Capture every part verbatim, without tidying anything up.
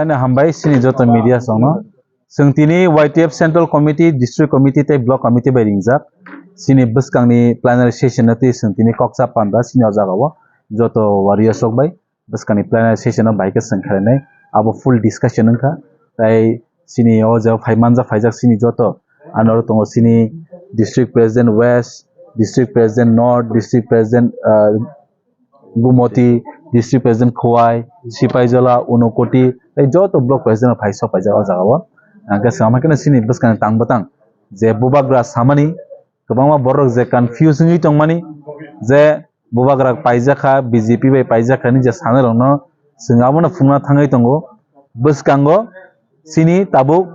Ani hambai sini joto media songno. Sing tini Y T F Central Committee, District Committee tei Block Committee bai ringjak. Sini bwskangni plenary session no twi sing tini koksa panda sini o jaga o joto warriors rok bai bwskangni plenary session o bai khe sing khlainai. Abo full discussion wngkha. Tai sini o jaga phai manjak phaijak sini joto ano tongo sini District President West, District President North, District President, ah, Gumoti, District President Khowai, Sipaijola, Unokoti, tei joto block president rok phai sok paijak o jaga o. Hwnkhe swngma khe sini bwskang tang bwtang je bubagra samani kwbangma borok je confuse wngwi tongmani je bubagra paijak kha, B J P bai paijak kha hinwi je sanai rokno swng abono phunukna thangwi tongo. Bwskango sini tabuk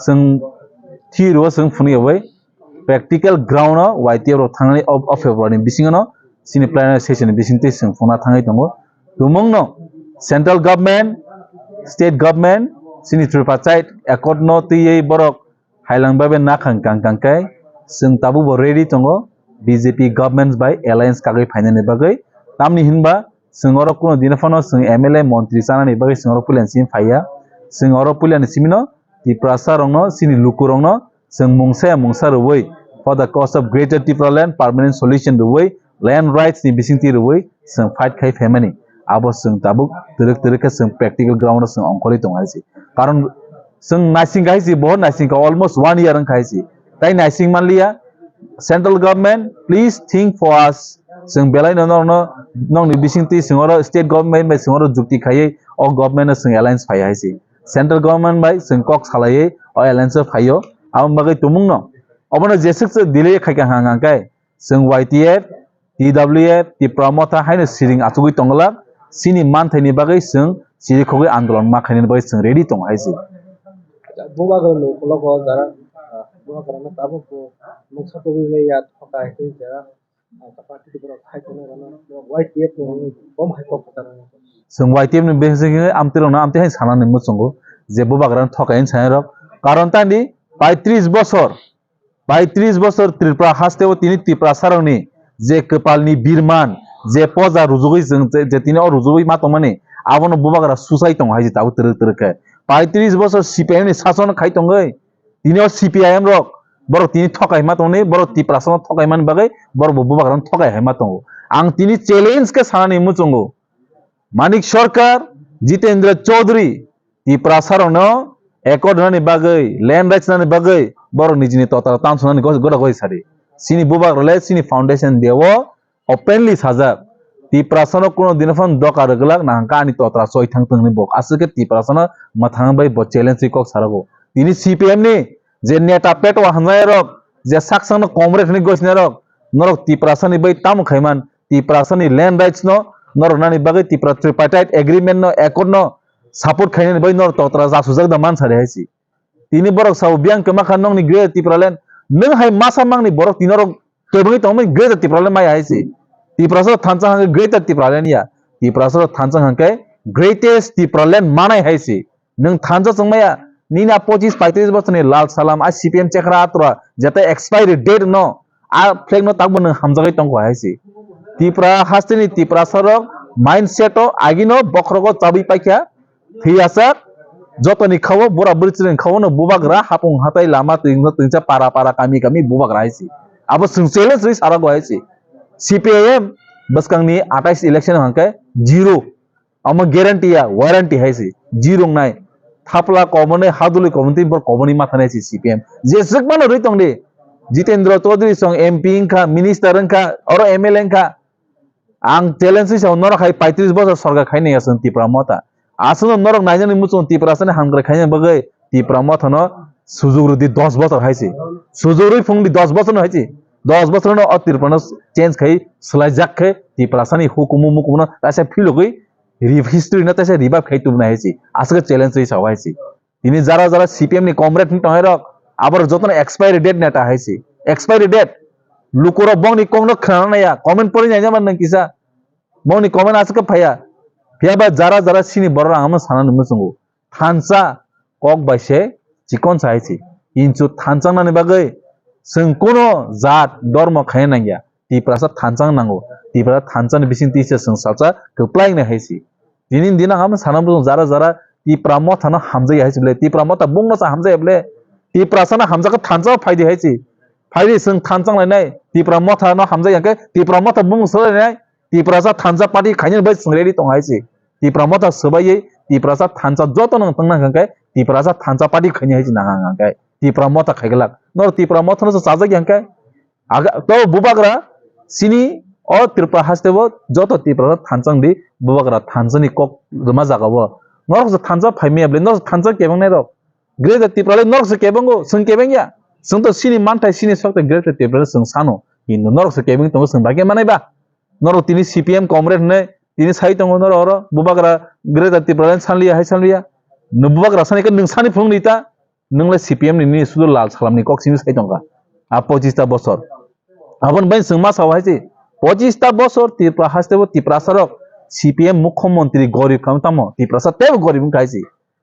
chwng thwi rwo chwng phunukyawi practical ground o Y T F rok thangnani o, o February ni bisingo no sini plenary session ni bisingtwi chwng phunukna thangwi tongo. Tumungno central government, state government, sini tripartite accord no twiwi borok hailang bai bai nakhang kang kang khe chwng tabuk bo ready tongo B J P government bai alliance kagwi phainani bagwi. Tamni hinba chwng oro kuno dino phano chwng M L A montri chanani bagwi chwng oro puila ni simi phaiya. Chwng oro puila ni simino Tiprasa rokno, chini luku rokno chwng mungsa ya mungsa rwui for the cause of Greater Tipraland permanent solution rwui land rights ni bisingtwi rwui chwng fight khai phaimani. Abo chwng tabuk twrwk twrwk khe chwng practical ground o chwng ongkhorwi tong hai se. Karon chwng naising hai se, bohor naising kha, almost one year wng khai se. Tai naising manliya, central government, please think for us. Chwng belai no, no, no, nokni bisingtwi chwng oro state government bai chwng oro jukti khaiwi o government no chwng alliance phai hai se. Central government bai chwng kok salaiwi o alliance o phaio. Aboni bagwi tumungno obono jeswk se delay khai kha hang hang khe chwng Y T F, T W F, Tipra Motha haino siring achugwi tongglak. Chini manthaini bagwi chwng chirikhogwi andolon ma khainani bagwi chwng ready tongo hai se. Bubagra ni ukologo jara, ah, bubagra no tabuk bo mungsa tubui maya thoka hai se jara. Chwng Y T F ni bisingtwi amtwi rokno amtwi hai sanani muchungo je bubagra no thokai hinwi sanai rok. Karon tani paitris bosor, paitris bosor Tripura haste o tini Tiprasa rokni je kwpal ni birman, je poja rujugwi chwng je, je tini o rujugwi ma tongmani, abono bubagra susai tongo hai se tabuk twrwk twrwk khe. Paitris bosor C P I M ni sason khai tongwi, tini o C P I M rok, borok tini thokai ma tongni, borok Tiprasa no thokai mani bagwi, borok bo bubagra no thokai hai ma tongo. Ang tini challenge khe sanani muchungo. Manik Sarkar, Jitendra Chaudhary, Tiprasa rokno accord rwnani bagwi, land rights rwnani bagwi, borok nijini total tang sunani gos-, gora gori sadi. Chini bubagra le chini foundation day o openly sajak. Tiprasano kuno dino phano doka rwglak nahangkha ani totra choi thang thang hinwi bo. Aswk khe Tiprasano mwthang bai bo challenge wi kok sarago. Tini C P M ni je neta petwa hamjaya rok, je saksangno comrade hinwi gosina rok, norok Tiprasani bai tamo khaiman, Tiprasani land rights no norok nani bagwi Tipra tripartite agreement no, accord no support khainani bai norok totra jasujak da man sari hai si. Tini borok sao biyang kwma kha nokni Greater Tipraland. Nwng hai masa mangni borok tini norok tebwngwi tongmani Greater Tipraland maya hai se. Tiprasa thansa hwnkhe Greater Tipraland ya. Tiprasa thansa hwnkhe Greatest Tipraland manai hai se. Nwng thansa chwngmaya nini a pochis paitris bosorni lal salam a C P M chekra atura jeta expiry date no a flag no takbo nwng hamjagwi tongkha hai se. Tipra hasteni Tiprasa rok mindset o agino bokhrogo chabwi paikha. Thwiyasak jotoni khao bura bwrwi chwrwini khao no bubagra hapung hatai lama twingsa twingsa para para kami kami bubagra hai se. Abo chwng challenge rwi sarago hai se. C P I M bwskangni atais election hwnkhe zero. Omo guarantee ya, warranty hai se. Zero wngnai. Thapla koboni, haduli koboni, tei bor koboni matha nai se C P M. Jeswk mano rwi tong di. Jitendra Chaudhary song M P wngkha, minister wngkha, oro M L A wngkha. Ang challenge wi sao, norok hai paitris bosor sorkar khainai aswk Tipra Motha. Aswkno norok nainani muchung Tiprasani hamkrai khaina bagwi Tipra Mothano sujug rwdi dos bosor hai se. Sujug rwi phungdi dos bosor no hai se. Dos bosor no o Tiprano change khai swlaijak khe Tiprasani hukumu mukumu no taisa philogwi re-, history no taisa revive khai tubunai hai se. Aswk challenge wi sao hai se. Tini jara jara C P M ni comrade ni tongnai rok, aborok jotono expiry date neta hai se. Expiry date. Lukurok bongni kokno khwnana naiya, comment pori naijama nwng kisa. Bongni comment aswk khe phaiya. Phiya ba jara jara sini borok ang amo sana nungwi chwngo. Thansa kok bai se chikon sa hai se. Inchu thansa nani bagwi chwng kuno jat dormo khaina nangya. Tiprasa thansa nango. Tiprasa thansa ni bising tisa chwng salsa kwplai nai hai se. Tini dina ang amo sana bujung jara jara Tipra Motha no hamjaya hai se ble. Tipra Motha bung no sa hamjaya ble. Tiprasa no hamjak khe thansa phai di hai se. Phai di chwng thansa wng lai nai. Tipra Motha no hamjaya khe Tipra Motha bung swlai nai. Tiprasa thansa party khainani bai chwng ready tong hai se. Tipra Motha swbaiwi Tiprasa thansa joto no tong nang khe Tiprasa thansa party khaini hai se nang ang khe. Tipra Motha khai glak. Nor Tipra Motha no chajak yang khe. Aga, to bubagra sini o Tripura haste bo joto Tripura thansa di bubagra thansa ni kok rwma jaga bo. Norok se thansa phai maya ble, norok se thansa kebeng nai rok. Greater Tripura le norok se kebeng go, seng kebeng ya. Seng to sini manthai sini sok te Greater Tripura le seng sano. Hindu norok se kebeng tongo seng bagya manai ba. Norok tini C P M comrade hwnwi tini sai tongo norok oro bubagra Greater Tripura le sanliya hai sanliya. No bubagra sani khe nwng sani phung ni ta. Nwng le C P M ni nini sudu lal salam ni kok simi sai tongkha. A pochista bosor. Aboni bai chwng ma sao hai se, pochista bosor Tripura haste bo Tiprasa rok C P M mukhyamantri gorib kha tamo Tiprasa tebo gorib wngkha hai se.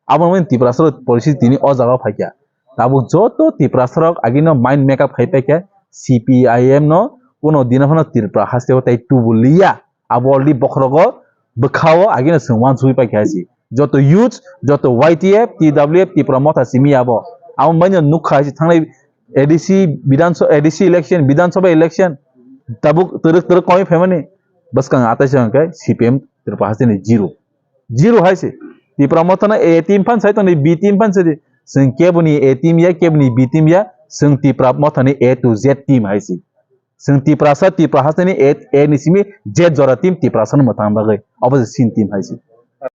Aboni bai Tiprasa rok porisi tini o jaga o phaikha. Tabuk joto Tiprasa rok agino mind make up khai paikha C P I M no kuno dino phano Tripura haste bo tai tubu liya. Abo already bokhorogo bwkhao agino chwng uansugwi paikha hai se. Joto youth, joto Y T F, T W F, Tipra Motha simi abo. Abo maino nukha hai se thangnai A D C Bidhan Sabha, A D C election, Bidhan Sabha election. Tabuk twrwk twrwk koi phaimani. Bwskang atai se hwnkhe C P M Tripura haste ni zero. Zero hai se. Tipra Motha no A team phan sai tongdi, B team phan sai di. Chwng keboni A team ya, keboni B team ya. Chwng Tipra Motha ni A to Z team hai se. Chwng Tiprasa, Tripura haste ni A, A ni simi Z jora team Tiprasa no mwthang bagwi. Obo se sin team hai se.